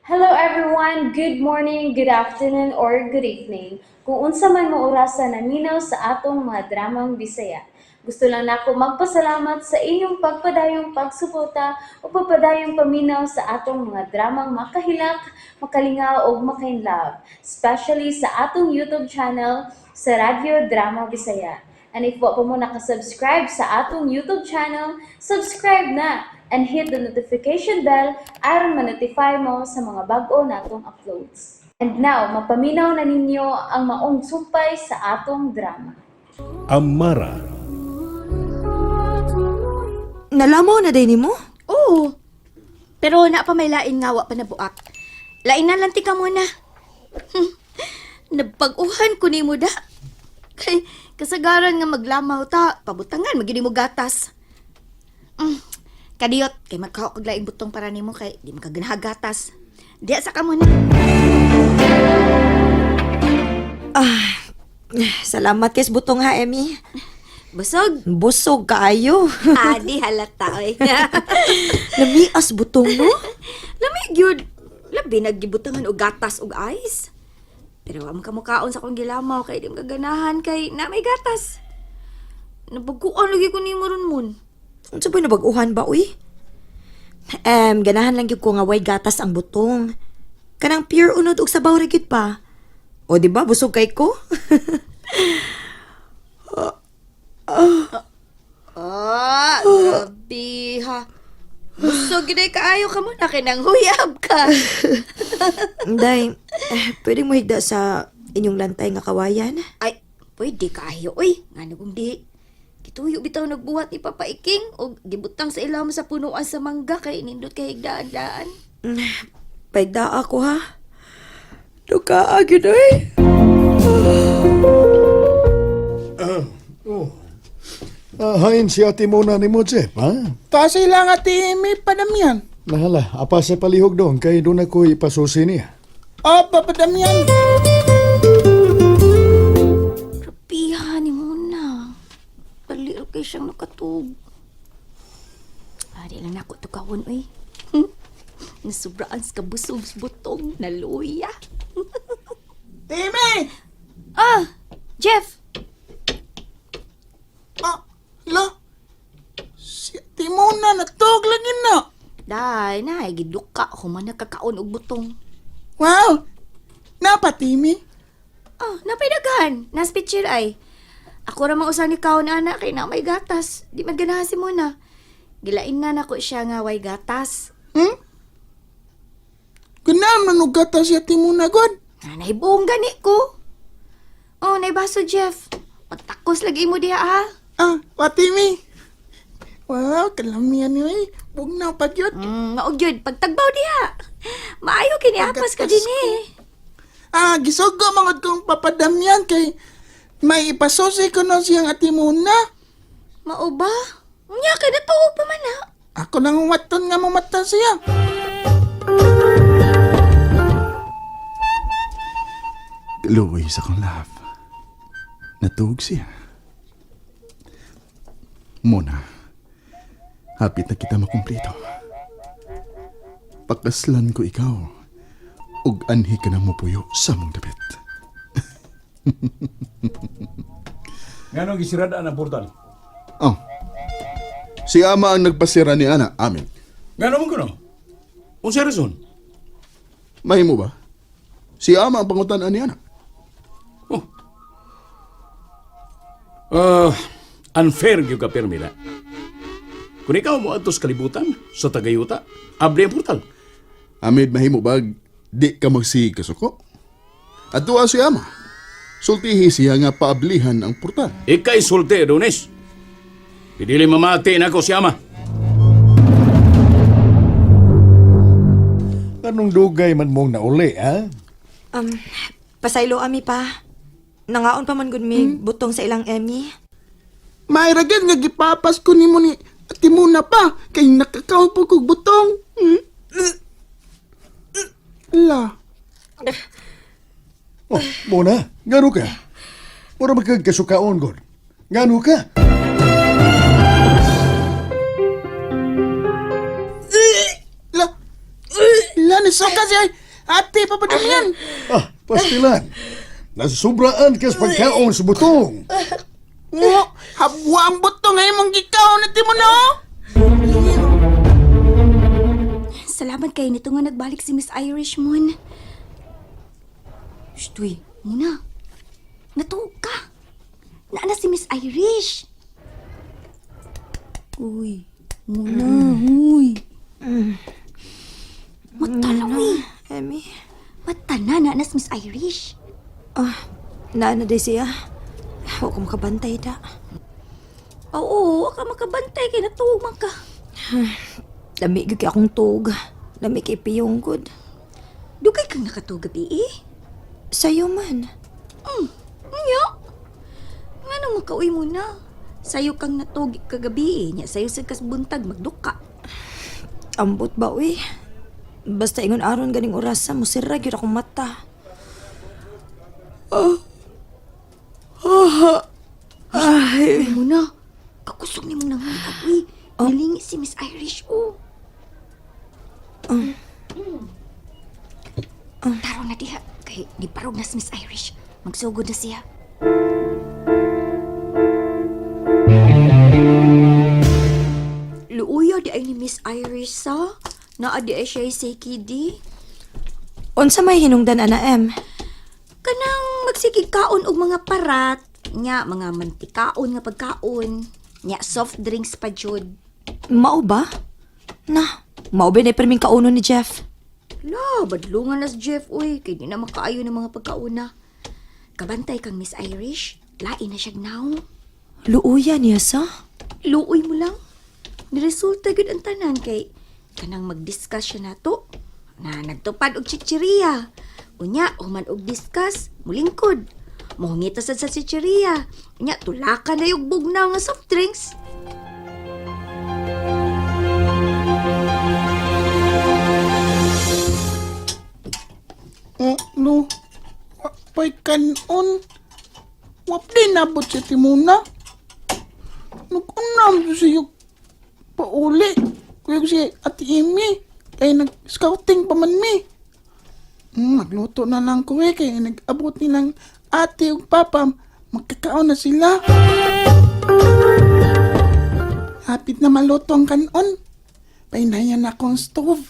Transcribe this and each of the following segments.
Hello everyone! Good morning, good afternoon, or good evening. Kung unsa man mo orasa naminaw sa atong mga dramang Bisaya. Gusto lang nako magpasalamat sa inyong pagpadayong pagsuporta o pagpadayong paminaw sa atong mga dramang makahilak, makalingaw ug makainlove, especially sa atong YouTube channel sa Radyo Drama Bisaya. And if wa pa mo nakasubscribe sa atong YouTube channel, subscribe na and hit the notification bell aron ma-notify mo sa mga bag-o natong uploads. And now, mapaminaw na ninyo ang maong sumpay sa atong drama. Amara. Nalamaw na day nimo? Oo. Pero na pa may lain nga wa pa nabuak. Lain na lang tika muna. Nagpag-uhan ko nimo da. Kay kasagaran nga maglamaw ta, pabutangan magini mo gatas. Kadiyot kay magkaho kog laing butong para nimo kay di makaganaha gatas. Diya sa ka muna. Salamat kay sa butong ha, Emmy. Busog. Busog kaayo. Adi halata oy. Lamias butong no? Lami gyud. Labi naggibutangan og gatas og ice. Pero wa man kamukaon sa akong gilamaw kay di magaganahan kay na may gatas. Nabaguan lagi ko nimo ron mon. Unsa ba nabag-uhan ba uy? Ganahan lang gyud ko nga way gatas ang butong. Kanang pure unod og sabaw ra gyud pa. O di ba busog kay ko? Ah, grabe ha. Busog gyud ay kaayo ka mo na kay nang huyab ka. Day, eh, pwede mo higda sa inyong lantay nga kawayan? Ay, pwede kaayo oy. Ngano kung di. Gituyo bitaw nagbuhat ni Papa Iking og gibutang sa ilawom sa punuan sa mangga kay nindot kay higdaan-daan. Paigda ako ha. Duka gyud oy. Oh. Ah, hain si ate muna ni mo, Jeff, ha? Kasi lang ate Amy, padamian. Nahala, apa sa palihog doon kay doon ako ipasusi niya. Oh, papadamian. Grabihan ni Mona. Dali ra kay siyang nakatug. Ari lang nako tukawon oy. Nasubraan sa kabusog sa butong naluya. Ate Amy! Ah, Jeff. Ah, la. Si ate Mona, natug lagi na. Day, na giduka human nakakaon og butong. Wow! Napa, Timmy? Oh, napay daghan. Nas picture ay. Ako ra man usa ni kaon ana kay na may gatas. Di man ganahan si Mona. Gilain na nako siya nga way gatas. Ganam na nugata si ate Mona, god. Ah, nahibuong gani ko. Oh, naibaso Jeff. Pagtakos lagi mo diha ha. Ah, ate Amy. Wow, kalamian niyo eh. Bugnaw pa yun. Maog yun. Pagtagbaw diha. Maayo kiniapas ka Pagkatas din eh. Ah, gisugo mga kong papadamian kay may ipasusi ko no siyang ate Mona. Mao ba? Unya kay natuog pa man ha. Ako lang umaton nga mamata siya. Luoy sa akong love. Natuog siya. Mona, hapit na kita makumplito. Pakaslan ko ikaw, ug anhi ka na mupuyo sa mong dapit. Ngano gisirada ang portal? Oh, si ama ang nagpasira ni Ana, amin. Ngano man kuno? Unsa rason? Mahimo ba? Si ama ang pangutan ni Ana. Oh. Ah, unfair gyud ka pirmi na. Kung ikaw mo adto sa kalibutan sa tagayuta, abli ang portal. Amid mahimo ba di ka magsige kasuko? Adtua si ama. Sultihi siya nga paablihan ang portal. Ikay sulti, Adonis. Pidili mamati na ako si ama. Anong dugay man mong nauli, ha? Pasaylo ami pa. Nangaon pa man gud mi butong sa ilang Emmy. May ragad nga gipapas ko nimo ni ate Mona pa kay nakakaon po kog butong. La. Oh, Mona, ngano ka? Mura magkagkasukaon, God. Ngano ka? La. La ni Gisuka siya. Ate, Papa Damian. Ah, pastilan. Nasusubraan ka sa pagkaon sa butong. Oo, habwa ang butong ay mong gikaon na mo na. Salamat kay nito nga nagbalik si Miss Irish Moon. Shh, muna. Natuog ka. Naana si Miss Irish. Uy, muna, uy. Mata na, uy. Emmy. Mata na, naana si Miss Irish. Ah, naana day siya. Wa ko makabantay da. Oo, wa ka makabantay kay natuog man ka. Lami gyud kay akong tuog. Lami kay piyong gud. Dugay kang nakatuog gabi eh. Sayo man. Nya. Ngano makauwi mo na? Sayo kang natuog kagabi eh. Nya sayo sa kasbuntag magduka. Ambot ba uy? Basta ingon aron ganing orasa musira gyud akong mata. Ay. Mo na. Kakusog ni mong nangangkat, uy. Oh. Nilingi si Miss Irish, oh. Tarong na diha. Kay niparog na si Miss Irish. Magsugod na siya. Luuya di ay ni Miss Irish sa. Naa di ay siya sa kidi. Unsa may hinungdan ana em? Kanang magsigig kaon og mga parat, nya mga mantikaon nga pagkaon, nya soft drinks pa jud. Mao ba? Na, mao ba na perming kauno ni Jeff? La, badlungan na si Jeff, uy. Kay di na makaayo ng mga pagkauna. Kabantay kang Miss Irish. Lain na siya now. Luuya niya sa? Luoy mo lang. Niresulta gud ang tanan kay kanang mag-discuss siya nato. Na nagtupad og chichiria. Unya, human og discuss, mulingkod. Mohungita sad sa chichiria. Unya, tulakan na yung bugnaw nga soft drinks. Oh, no. Wapay kanon. Wap din nabot si Timuna. Nag-unam siya pauli. Kuya ko si Ate Amy. Kaya nag-scouting pa man mi. Nagluto na lang ko eh. Kaya nag-abot nilang ate ug papa. Magkakaon na sila. Hapit na maluto ang kanon. Painayan na akong stove.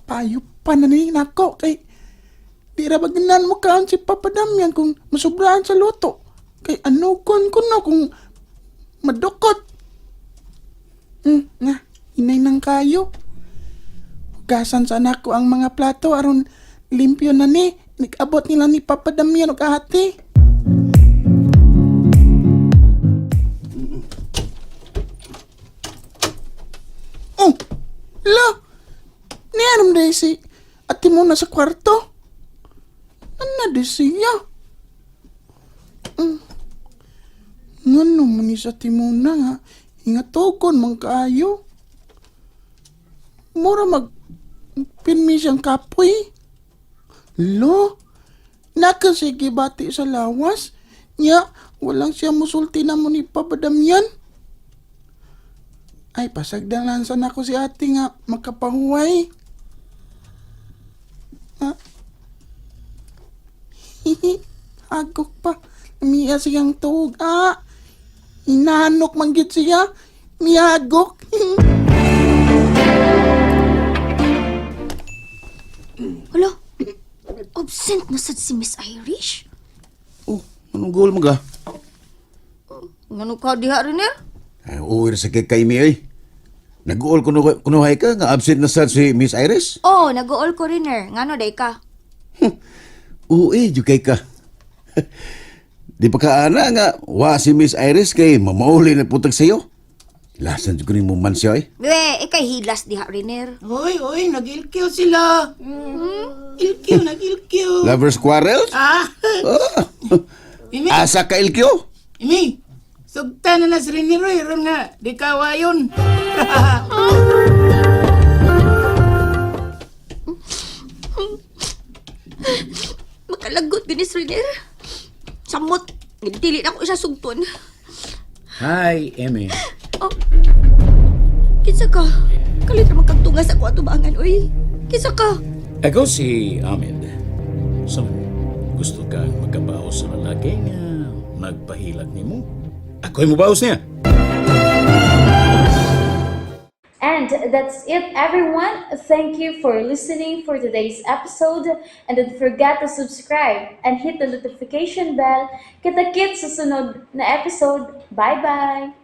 Payo pa na ni nako kay di ra ba ganan mo kaon si Papa Damian kung masubrahan sa luto. Kay ano kon kuno kung madukot. Nga, inay nang kayo. Hugasan sa anak ko ang mga plato aron limpyo na ni. Nag-abot nila ni Papa Damian og ate. Oh, la. Nianom dahil si ate mo na sa kwarto. Ano di siya? Ngano man ni sa Timona nga, ingatogon man kaayo. Mura mag pinmi siyang kapoy. Lo, nakasige bati sa lawas. Nya, walang siya musulti na mo ni Papa Damian. Ay, pasagdalan sana ko si ate nga makapahuway. Ah. Hihi, agok pa. Miya siyang tuog. Ah, inanok manggit siya. Miyagok. Hala, absent na sad si Miss Irish. Oh, anong goal mo ka? Ngano ka diha rin eh? Ay, uwi sa kay kay mi ay. Nag-goal kuno kunuhay ka nga absent na sad si Miss Iris? Oh, nag-all ko rin eh. Ngano day ka? Uwi, jud kay ka. Di pa ka ana nga wa si Miss Iris kay mamauli na putag sayo. Lasan jud kuning mo man siya ay. We, ikay hilas diha Riner. Oy, oy, nag-ilkyo sila. Ilkyo, nag-ilkyo. Lovers quarrel? Ah, Ah. Imi, Asa ka ilkyo? Imi. Sugta na na si Riniroy, ron nga, di kawayon. Makalagot ginis Riner. Samot, dili na ko siya sugton. Hi, Emmy. Oh. Kinsa ka? Kalit ra man kag tunga sa ako atubangan, oy. Kinsa ka? Ako si Ahmed. So, gusto kang magkabaos sa lalaki nga nagpahilak nimo? Ako'y mubaos niya. And that's it, everyone. Thank you for listening for today's episode. And don't forget to subscribe and hit the notification bell. Kita-kits sa sunod na episode. Bye-bye!